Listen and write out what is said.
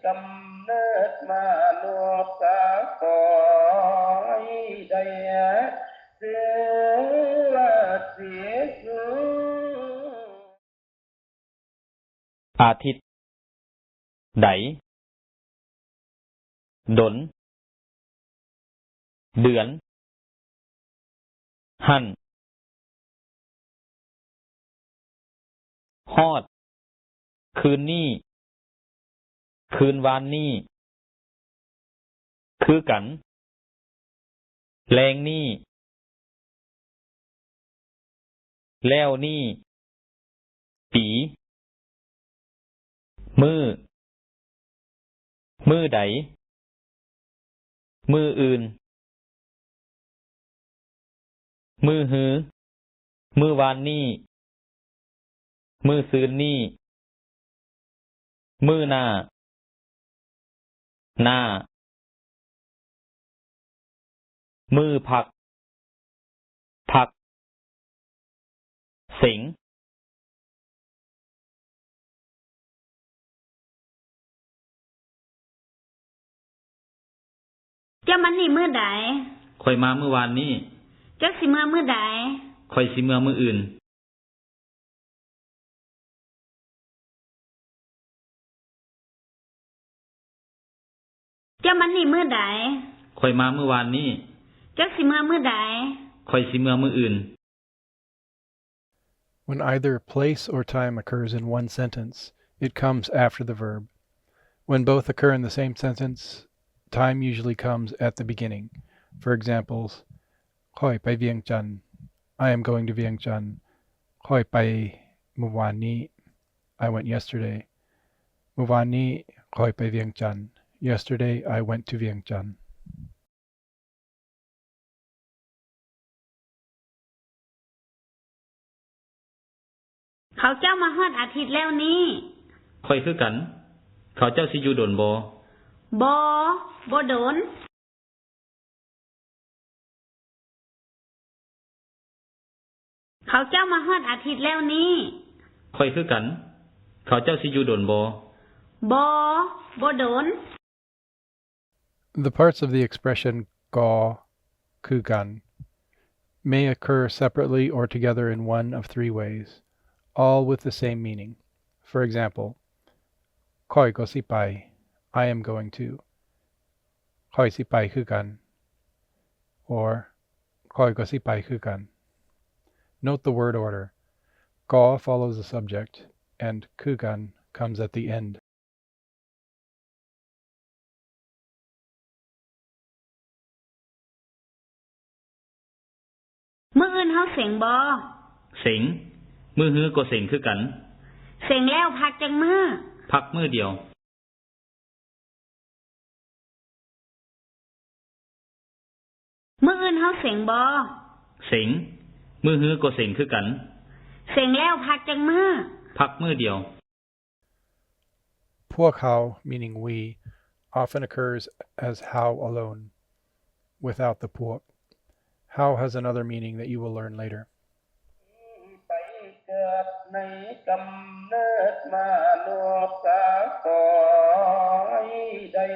ກຳເນີດມະນຸດສະຂໍໃຫ້ໄດ້ຊື່ວ່າສີສຸ ອາທິດໃດ ດົນ ເດືອນ ຫັ້ນ ຮອດ ຄືນນີ້ ຄືນວານນີ້ ຄືກັນ ແລງນີ້ ແລ້ວນີ້ ປີ ມື້ ມື້ໃດ ມື້ອື່ນ ມື້ຮື ມື້ວານນີ້ ມື້ຊືນນີ້ ມື້ໜ້າ ໜ້າ ມື້ພັກ ພັກ ເສັງ. ເຈົ້າມານີ້ມື້ໃດ? ຂ້ອຍມາມື້ວານນີ້. ເຈົ້າຊິເມືອມື້ໃດ? ຂ້ອຍຊິເມືອມື້ອື່ນ. ເຈົ້າມານີ້ມື້ໃດ? ຂ້ອຍມາມື້ວານນີ້. ເຈົ້າຊິເມືອມື້ໃດ? ຂ້ອຍຊິເມືອມື້ອື່ນ. When either place or time occurs in one sentence, it comes after the verb. When both occur in the same sentence, time usually comes at the beginning. For examples, ຂ້ອຍໄປວຽງຈັນ. I am going to Vientiane. ຂ້ອຍໄປມື້ວານນີ້. I went yesterday. ມື້ວານນີ້ຂ້ອຍໄປວຽງຈັນ. Yesterday I went to Vientiane. ເຂົາເຈົ້າມາຮອດອາທິດແລ້ວນີ້. ຂ້ອຍຄືກັນ. ເຂົາເຈົ້າຊິຢູ່ດົນບໍ່? ບໍ່, ບໍ່ດົນ. ເຂົາເຈົ້າມາຮອດອາທິດແລ້ວນີ້. ຂ້ອຍຄືກັນ. ເຂົາເຈົ້າຊິຢູ່ດົນບໍ່? ບໍ່, ບໍ່ດົນ. The parts of the expression ກໍ ຄືກັນ may occur separately or together in one of three ways, all with the same meaning. For example, ຂ້ອຍກໍຊິໄປ. I am going to. ຂ້ອຍຊິໄປຄືກັນ. Or ຂ້ອຍກໍຊິໄປຄືກັນ. Note the word order. ກໍ follows the subject, and ຄືກັນ comes at the end. ມື້ອື່ນເຮົາເສັງບໍ່? ເສັງ. ມື້ຮືກໍເສັງຄືກັນ. ເສັງແລ້ວພັກຈັກມື້? ພັກມື້ດຽວ. ມື້ອື່ນເຮົາເສັງບໍ່? ເສັງ. ມື້ຮືກໍເສັງຄືກັນ. ເສັງແລ້ວພັກຈັກມື້? ພັກມື້ດຽວ. ພວກເຮົາ meaning we, often occurs as ເຮົາ alone, without the ພວກ. ເຮົາ has another meaning that you will learn later. ໄປເກີດໃນກຳເນີດມະນຸດສະຂໍໃຫ້ໄດ້